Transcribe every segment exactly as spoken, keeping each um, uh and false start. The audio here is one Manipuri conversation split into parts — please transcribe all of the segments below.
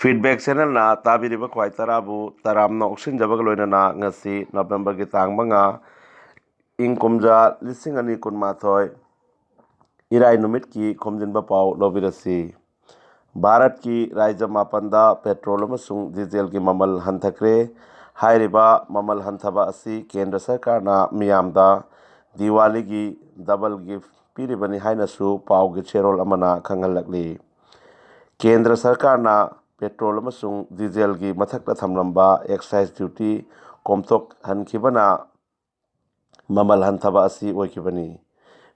Feedback Channelꯅ ꯇꯥꯕꯤꯔꯤꯕ ꯈ꯭ꯋꯥꯏ ꯇꯔꯥꯕꯨ ꯇꯔꯥꯝꯅ ꯑꯣꯛꯁꯤꯟꯖꯕꯒ ꯂꯣꯏꯅꯅ ꯉꯁꯤ ꯅꯕꯦꯝꯕꯔꯒꯤ ꯇꯥꯡ ꯃꯉꯥ, ꯏꯪ ꯀꯨꯝꯖꯥ ꯂꯤꯁꯤꯡ ꯑꯅꯤ ꯀꯨꯟꯃꯥꯊꯣꯏ, ꯏꯔꯥꯏ ꯅꯨꯃꯤꯠꯀꯤ ꯈꯣꯝꯖꯤꯟꯕ ꯄꯥꯎ ꯂꯧꯕꯤꯔꯁꯤ꯫ ꯚꯥꯔꯠꯀꯤ ꯔꯥꯖ꯭ꯌ ꯃꯥꯄꯟꯗ ꯄꯦꯇ꯭ꯔꯣꯜ ꯑꯃꯁꯨꯡ ꯗꯤꯖꯦꯜꯒꯤ ꯃꯃꯜ ꯍꯟꯊꯈ꯭ꯔꯦ꯫ ꯍꯥꯏꯔꯤꯕ ꯃꯃꯜ ꯍꯟꯊꯕ ꯑꯁꯤ ꯀꯦꯟꯗ꯭ꯔ ꯁꯔꯀꯥꯔꯅ ꯃꯤꯌꯥꯝꯗ ꯗꯤꯋꯥꯂꯤꯒꯤ ꯗꯕꯜ ꯒꯤꯐ ꯄꯤꯔꯤꯕꯅꯤ ꯍꯥꯏꯅꯁꯨ ꯄꯥꯎꯒꯤ ꯆꯦꯔꯣꯜ ꯑꯃꯅ ꯈꯪꯍꯜꯂꯛꯂꯤ꯫ ꯀꯦꯟꯗ꯭ꯔ ꯁꯔꯀꯥꯔꯅ ꯄꯦꯇ꯭ꯔꯣꯜ ꯑꯃꯁꯨꯡ ꯗꯤꯖꯦꯜꯒꯤ ꯃꯊꯛꯇ ꯊꯝꯂꯝꯕ excise duty ꯀꯣꯝꯊꯣꯛꯍꯟꯈꯤꯕꯅ ꯃꯃꯜ ꯍꯟꯊꯕ ꯑꯁꯤ ꯑꯣꯏꯈꯤꯕꯅꯤ꯫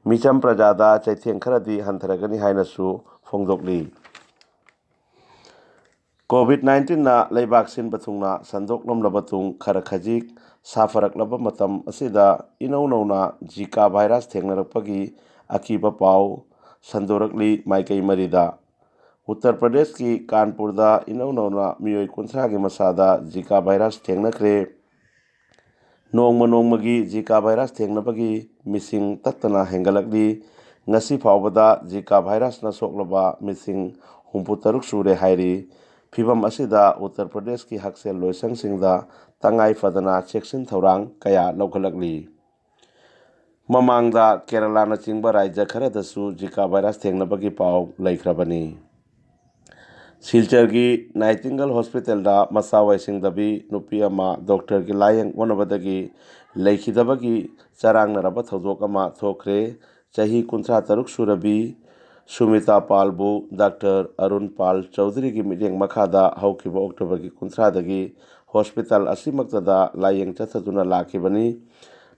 ꯃꯤꯆꯝ ꯄ꯭ꯔꯖꯥꯗ ꯆꯩꯊꯦꯡ ꯈꯔꯗꯤ ꯍꯟꯊꯔꯒꯅꯤ ꯍꯥꯏꯅꯁꯨ ꯐꯣꯡꯗꯣꯛꯂꯤ꯫ COVID nineteen ꯂꯩꯕꯥꯛ ꯁꯤꯟꯕ ꯊꯨꯡꯅ ꯁꯟꯗꯣꯛꯂꯝꯂꯕ ꯇꯨꯡ ꯈꯔ ꯈꯖꯤꯛ ꯁꯥꯐꯔꯛꯂꯕ ꯃꯇꯝ ꯑꯁꯤꯗ ꯏꯅꯧ ꯅꯧꯅ ꯖꯤꯀꯥ ꯚꯥꯏꯔꯁ ꯊꯦꯡꯅꯔꯛꯄꯒꯤ ꯑꯀꯤꯕ ꯄꯥꯎ ꯁꯟꯗꯣꯔꯛꯂꯤ꯫ ꯃꯥꯏꯀꯩ ꯃꯔꯤꯗ ꯎꯠꯇꯔ ꯄ꯭ꯔꯗꯦꯁꯀꯤ ꯀꯥꯟꯄꯨꯔꯗ ꯏꯅꯧ ꯅꯧꯅ ꯃꯤꯑꯣꯏ ꯀꯨꯟꯊ꯭ꯔꯥꯒꯤ ꯃꯁꯥꯗ ꯖꯤꯀꯥ ꯚꯥꯏꯔꯁ ꯊꯦꯡꯅꯈ꯭ꯔꯦ꯫ ꯅꯣꯡꯃ ꯅꯣꯡꯃꯒꯤ ꯖꯤꯀꯥ ꯚꯥꯏꯔꯁ ꯊꯦꯡꯅꯕꯒꯤ ꯃꯤꯁꯤꯡ ꯇꯠꯇꯅ ꯍꯦꯟꯒꯠꯂꯛꯂꯤ꯫ ꯉꯁꯤ ꯐꯥꯎꯕꯗ ꯖꯤꯀꯥ ꯚꯥꯏꯔꯁꯅ ꯁꯣꯛꯂꯕ ꯃꯤꯁꯤꯡ ꯍꯨꯝꯐꯨꯇꯔꯨꯛ ꯁꯨꯔꯦ ꯍꯥꯏꯔꯤ꯫ ꯐꯤꯚꯝ ꯑꯁꯤꯗ ꯎꯠꯇꯔ ꯄ꯭ꯔꯗꯦꯁꯀꯤ ꯍꯛꯁꯦꯜ ꯂꯣꯏꯁꯪꯁꯤꯡꯗ ꯇꯉꯥꯏ ꯐꯗꯅ ꯆꯦꯛꯁꯤꯟ ꯊꯧꯔꯥꯡ ꯀꯌꯥ ꯂꯧꯈꯠꯂꯛꯂꯤ꯫ ꯃꯃꯥꯡꯗ ꯀꯦꯔꯂꯥꯅꯆꯤꯡꯕ ꯔꯥꯖ꯭ꯌ ꯈꯔꯗꯁꯨ ꯖꯤꯀꯥ ꯚꯥꯏꯔꯁ ꯊꯦꯡꯅꯕꯒꯤ ꯄꯥꯎ ꯂꯩꯈ꯭ꯔꯕꯅꯤ꯫ ꯁꯤꯜꯆꯔꯒꯤ ꯅꯥꯏꯇꯤꯡꯒꯜ ꯍꯣꯁꯄꯤꯇꯥꯜꯗ ꯃꯆꯥ ꯋꯥꯏꯁꯤꯡꯗꯕꯤ ꯅꯨꯄꯤ ꯑꯃ ꯗꯣꯛꯇꯔꯒꯤ ꯂꯥꯌꯦꯡ ꯑꯣꯟꯅꯕꯗꯒꯤ ꯂꯩꯈꯤꯗꯕꯒꯤ ꯆꯔꯥꯡꯅꯔꯕ ꯊꯧꯗꯣꯛ ꯑꯃ ꯊꯣꯛꯈ꯭ꯔꯦ꯫ ꯆꯍꯤ ꯀꯨꯟꯊ꯭ꯔꯥ ꯇꯔꯨꯛ ꯁꯨꯔꯕꯤ ꯁꯨꯃꯤꯇꯥ ꯄꯥꯜꯕꯨ ꯗꯥꯛꯇꯔ ꯑꯔꯨꯟ ꯄꯥꯜ ꯆꯧꯙꯔꯤꯒꯤ ꯃꯤꯠꯌꯦꯡ ꯃꯈꯥꯗ ꯍꯧꯈꯤꯕ ꯑꯣꯛꯇꯣꯕꯔꯒꯤ ꯀꯨꯟꯊ꯭ꯔꯥꯗꯒꯤ ꯍꯣꯁꯄꯤꯇꯥꯜ ꯑꯁꯤꯃꯛꯇꯗ ꯂꯥꯌꯦꯡ ꯆꯠꯊꯗꯨꯅ ꯂꯥꯛꯈꯤꯕꯅꯤ꯫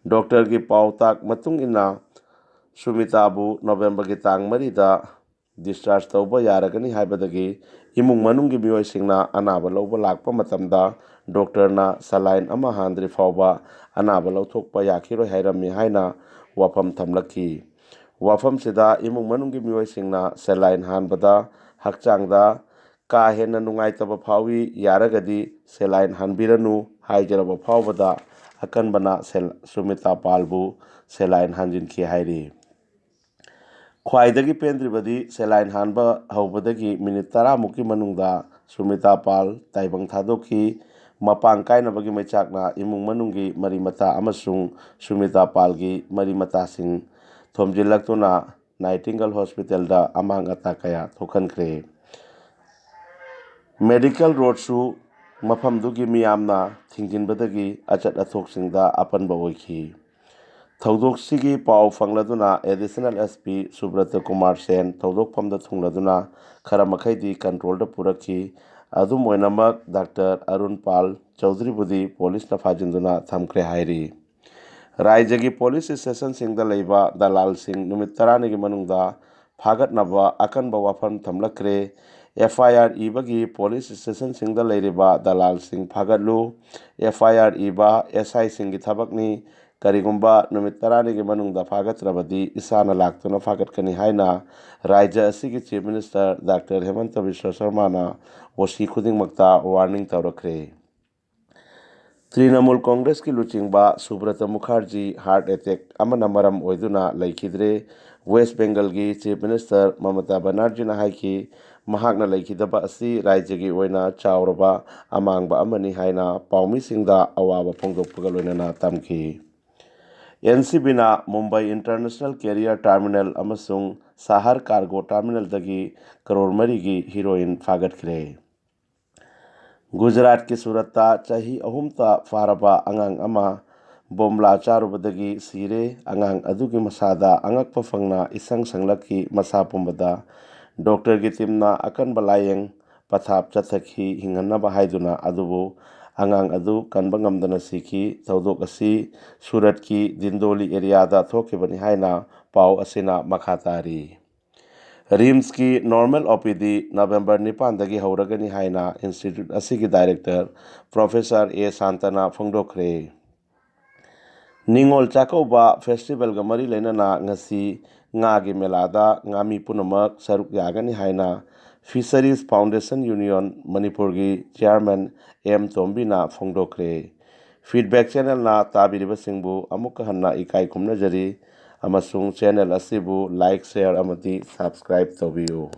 ꯗꯣꯛꯇꯔꯒꯤ ꯄꯥꯎꯇꯥꯛ ꯃꯇꯨꯡ ꯏꯟꯅ ꯁꯨꯃꯤꯇꯥꯕꯨ ꯅꯣꯕꯦꯝꯕꯔꯒꯤ ꯇꯥꯡ ꯃꯔꯤꯗ discharge ꯇꯧꯕ ꯌꯥꯔꯒꯅꯤ ꯍꯥꯏꯕꯗꯒꯤ ꯏꯃꯨꯡ ꯃꯅꯨꯡꯒꯤ ꯃꯤꯑꯣꯏꯁꯤꯡꯅ ꯑꯅꯥꯕ ꯂꯧꯕ ꯂꯥꯛꯄ ꯃꯇꯝꯗ ꯗꯣꯛꯇꯔꯅ saline ꯑꯃ ꯍꯥꯟꯗ꯭ꯔꯤ ꯐꯥꯎꯕ ꯑꯅꯥꯕ ꯂꯧꯊꯣꯛꯄ ꯌꯥꯈꯤꯔꯣꯏ ꯍꯥꯏꯔꯝꯃꯤ ꯍꯥꯏꯅ ꯋꯥꯐꯝ ꯊꯝꯂꯛꯈꯤ꯫ ꯋꯥꯐꯝꯁꯤꯗ ꯏꯃꯨꯡ ꯃꯅꯨꯡꯒꯤ ꯃꯤꯑꯣꯏꯁꯤꯡꯅ saline ꯍꯥꯟꯕꯗ ꯍꯛꯆꯥꯡꯗ ꯀꯥ ꯍꯦꯟꯅ ꯅꯨꯡꯉꯥꯏꯇꯕ ꯐꯥꯎꯏ, ꯌꯥꯔꯒꯗꯤ saline ꯍꯥꯟꯕꯤꯔꯅꯨ ꯍꯥꯏꯖꯔꯕ ꯐꯥꯎꯕꯗ ꯑꯀꯟꯕꯅ ꯁꯦꯜ-, ꯁꯨꯃꯤꯇꯥ ꯄꯥꯜꯕꯨ saline ꯍꯥꯟꯖꯤꯟꯈꯤ ꯍꯥꯏꯔꯤ꯫ ꯈ꯭ꯋꯥꯏꯗꯒꯤ ꯄꯦꯟꯗ꯭ꯔꯤꯕꯗꯤ saline ꯍꯥꯟꯕ ꯍꯧꯕꯗꯒꯤ ꯃꯤꯅꯤꯠ ꯇꯔꯥꯃꯨꯛꯀꯤ ꯃꯅꯨꯡꯗ ꯁꯨꯃꯤꯇꯥ ꯄꯥꯜ ꯇꯥꯏꯕꯪ ꯊꯥꯗꯣꯛꯈꯤ꯫ ꯃꯄꯥꯡ ꯀꯥꯏꯅꯕꯒꯤ ꯃꯩꯆꯥꯛꯅ ꯏꯃꯨꯡ ꯃꯅꯨꯡꯒꯤ ꯃꯔꯤ ꯃꯇꯥ ꯑꯃꯁꯨꯡ ꯁꯨꯃꯤꯇꯥ ꯄꯥꯜꯒꯤ ꯃꯔꯤ ꯃꯇꯥꯁꯤꯡ ꯊꯣꯝꯖꯤꯜꯂꯛꯇꯨꯅ ꯅꯥꯏꯇꯤꯡꯒꯜ ꯍꯣꯁꯄꯤꯇꯥꯜꯗ ꯑꯃꯥꯡ ꯑꯇꯥ ꯀꯌꯥ ꯊꯣꯛꯍꯟꯈ꯭ꯔꯦ꯫ ꯃꯦꯗꯤꯀꯦꯜ ꯔꯣꯗꯁꯨ ꯃꯐꯝꯗꯨꯒꯤ ꯃꯤꯌꯥꯝꯅ ꯊꯤꯡꯖꯤꯟꯕꯗꯒꯤ ꯑꯆꯠ ꯑꯊꯣꯛꯁꯤꯡꯗ ꯑꯄꯟꯕ ꯑꯣꯏꯈꯤ꯫ ꯊꯧꯗꯣꯛꯁꯤꯒꯤ ꯄꯥꯎ ꯐꯪꯂꯗꯨꯅ ꯑꯦꯗꯤꯁꯅꯦꯜ ꯑꯦꯁ ꯄꯤ ꯁꯨꯕ꯭ꯔꯇ ꯀꯨꯃꯥꯔ ꯁꯦꯟ ꯊꯧꯗꯣꯛꯐꯝꯗ ꯊꯨꯡꯂꯗꯨꯅ ꯈꯔ ꯃꯈꯩꯗꯤ ꯀꯟꯇ꯭ꯔꯣꯜꯗ ꯄꯨꯔꯛꯈꯤ꯫ ꯑꯗꯨꯝ ꯑꯣꯏꯅꯃꯛ, ꯗꯥꯛꯇꯔ ꯑꯔꯨꯟ ꯄꯥꯜ ꯆꯧꯗ꯭ꯔꯤꯕꯨꯗꯤ ꯄꯨꯂꯤꯁꯅ ꯐꯥꯖꯤꯟꯗꯨꯅ ꯊꯝꯈ꯭ꯔꯦ ꯍꯥꯏꯔꯤ꯫ ꯔꯥꯏꯖ꯭ꯌꯒꯤ ꯄꯨꯂꯤꯁ ꯁ꯭ꯇꯦꯁꯟꯁꯤꯡꯗ ꯂꯩꯕ ꯗꯂꯥꯜꯁꯤꯡ ꯅꯨꯃꯤꯠ ꯇꯔꯥꯅꯤꯒꯤ ꯃꯅꯨꯡꯗ ꯐꯥꯒꯠꯅꯕ ꯑꯀꯟꯕ ꯋꯥꯐꯝ ꯊꯝꯂꯛꯈ꯭ꯔꯦ꯫ ꯑꯦꯐ ꯑꯥꯏ ꯑꯥꯔ ꯏꯕꯒꯤ ꯄꯨꯂꯤꯁ ꯁ꯭ꯇꯦꯁꯟꯁꯤꯡꯗ ꯂꯩꯔꯤꯕ ꯗꯂꯥꯜꯁꯤꯡ ꯐꯥꯒꯠꯂꯨ꯫ ꯑꯦꯐ ꯑꯥꯏ ꯑꯥꯔ ꯏꯕ ꯑꯦꯁ ꯑꯥꯏꯁꯤꯡꯒꯤ ꯊꯕꯛꯅꯤ꯫ ꯀꯔꯤꯒꯨꯝꯕ ꯅꯨꯃꯤꯠ ꯇꯔꯥꯅꯤꯒꯤ ꯃꯅꯨꯡꯗ ꯐꯥꯒꯠꯇ꯭ꯔꯕꯗꯤ ꯏꯁꯥꯅ ꯂꯥꯛꯇꯨꯅ ꯐꯥꯒꯠꯀꯅꯤ ꯍꯥꯏꯅ ꯔꯥꯏꯖ꯭ꯌ ꯑꯁꯤꯒꯤ ꯆꯤꯐ ꯃꯤꯅꯤꯁꯇꯔ ꯗꯥꯛꯇꯔ ꯍꯦꯃꯟꯇ ꯕꯤꯁ꯭ꯋ ꯁꯔꯃꯥꯅ ꯑꯣ ꯁꯤ ꯈꯨꯗꯤꯡꯃꯛꯇ ꯋꯥꯔꯅꯤꯡ ꯇꯧꯔꯛꯈ꯭ꯔꯦ꯫ ꯇ꯭ꯔꯤꯅꯃꯨꯜ ꯀꯣꯡꯒ꯭ꯔꯦꯁꯀꯤ ꯂꯨꯆꯤꯡꯕ ꯁꯨꯕ꯭ꯔꯇ ꯃꯨꯈꯥꯔꯖꯤ ꯍꯥꯔꯠ ꯑꯦꯇꯦꯛ ꯑꯃꯅ ꯃꯔꯝ ꯑꯣꯏꯗꯨꯅ ꯂꯩꯈꯤꯗ꯭ꯔꯦ꯫ ꯋꯦꯁ ꯕꯦꯡꯒꯜꯒꯤ ꯆꯤꯐ ꯃꯤꯅꯤꯁꯇꯔ ꯃꯃꯇꯥ ꯕꯅꯔꯖꯤꯅ ꯍꯥꯏꯈꯤ, ꯃꯍꯥꯛꯅ ꯂꯩꯈꯤꯗꯕ ꯑꯁꯤ ꯔꯥꯏꯖ꯭ꯌꯒꯤ ꯑꯣꯏꯅ ꯆꯥꯎꯔꯕ ꯑꯃꯥꯡꯕ ꯑꯃꯅꯤ ꯍꯥꯏꯅ ꯄꯥꯎꯃꯤꯁꯤꯡꯗ ꯑꯋꯥꯕ ꯐꯣꯡꯗꯣꯛꯄꯒ ꯂꯣꯏꯅꯅ ꯇꯝꯈꯤ꯫ ꯑꯦꯟ ꯁꯤ ꯕꯤꯅ ꯃꯨꯝꯕꯥꯏ ꯏꯟꯇꯔꯅꯦꯁꯅꯦꯜ ꯀꯦꯔꯤꯌꯔ ꯇꯔꯃꯤꯅꯦꯜ ꯑꯃꯁꯨꯡ ꯁꯍꯔ ꯀꯥꯔꯒꯣ ꯇꯔꯃꯤꯅꯦꯜꯗꯒꯤ ꯀꯔꯣꯔ ꯃꯔꯤꯒꯤ ꯍꯤꯔꯣꯏꯟ ꯐꯥꯒꯠꯈ꯭ꯔꯦ꯫ ꯒꯨꯖꯔꯥꯠꯀꯤ ꯁꯨꯔꯠꯇ ꯆꯍꯤ ꯑꯍꯨꯝꯇ ꯐꯥꯔꯕ ꯑꯉꯥꯡ ꯑꯃ ꯕꯣꯝꯂꯥ ꯆꯥꯔꯨꯕꯗꯒꯤ ꯁꯤꯔꯦ꯫ ꯑꯉꯥꯡ ꯑꯗꯨꯒꯤ ꯃꯁꯥꯗ ꯑꯉꯛꯄ ꯐꯪꯅ ꯏꯁꯪ ꯁꯪꯂꯛꯈꯤ꯫ ꯃꯁꯥ ꯄꯨꯝꯕꯗ ꯗꯣꯛꯇꯔꯒꯤ ꯇꯤꯝꯅ ꯑꯀꯟꯕ ꯂꯥꯌꯦꯡ ꯄꯊꯥꯞ ꯆꯠꯊꯈꯤ ꯍꯤꯡꯍꯟꯅꯕ ꯍꯥꯏꯗꯨꯅ, ꯑꯗꯨꯕꯨ ꯑꯉꯥꯡ ꯑꯗꯨ ꯀꯟꯕ ꯉꯝꯗꯅ ꯁꯤꯈꯤ꯫ ꯊꯧꯗꯣꯛ ꯑꯁꯤ ꯁꯨꯔꯠꯀꯤ ꯗꯤꯟꯗꯣꯂꯤ ꯑꯦꯔꯤꯌꯥꯗ ꯊꯣꯛꯈꯤꯕꯅꯤ ꯍꯥꯏꯅ ꯄꯥꯎ ꯑꯁꯤꯅ ꯃꯈꯥ ꯇꯥꯔꯤ꯫ ꯔꯤꯝꯁꯀꯤ ꯅꯣꯔꯃꯦꯜ ꯑꯣ ꯄꯤ ꯗꯤ ꯅꯕꯦꯝꯕꯔ ꯅꯤꯄꯥꯟꯗꯒꯤ ꯍꯧꯔꯒꯅꯤ ꯍꯥꯏꯅ ꯏꯟꯁꯇꯤꯇ꯭ꯌꯨꯠ ꯑꯁꯤꯒꯤ ꯗꯥꯏꯔꯦꯛꯇꯔ ꯄ꯭ꯔꯣꯐꯦꯁꯔ ꯑꯦ ꯁꯥꯟꯇꯅ ꯐꯣꯡꯗꯣꯛꯈ꯭ꯔꯦ꯫ ꯅꯤꯉꯣꯜ ꯆꯥꯛꯀꯧꯕ ꯐꯦꯁꯇꯤꯚꯦꯜꯒ ꯃꯔꯤ ꯂꯩꯅꯅ ꯉꯁꯤ ꯉꯥꯒꯤ ꯃꯦꯂꯥꯗ ꯉꯥꯃꯤ ꯄꯨꯝꯅꯃꯛ ꯁꯔꯨꯛ ꯌꯥꯒꯅꯤ ꯍꯥꯏꯅ ꯐꯤꯁꯔꯤꯁ ꯐꯥꯎꯟꯗꯦꯁꯟ ꯌꯨꯅꯤꯌꯟ ꯃꯅꯤꯄꯨꯔꯒꯤ ꯆꯤꯌꯥꯔꯃꯦꯟ ꯑꯦꯝ ꯇꯣꯝꯕꯤꯅ ꯐꯣꯡꯗꯣꯛꯈ꯭ꯔꯦ꯫ ꯐꯤꯗꯕꯦꯛ ꯆꯦꯅꯦꯜꯅ ꯇꯥꯕꯤꯔꯤꯕꯁꯤꯡꯕꯨ ꯑꯃꯨꯛꯀ ꯍꯟꯅ ꯏꯀꯥꯏ ꯈꯨꯝꯅꯖꯔꯤ ꯑꯃꯁꯨꯡ ꯆꯦꯅꯦꯜ ꯑꯁꯤꯕꯨ ꯂꯥꯏꯛ, ꯁꯦꯌꯔ ꯑꯃꯗꯤ ꯁꯕꯁꯀ꯭ꯔꯥꯏꯕ ꯇꯧꯕꯤꯌꯨ꯫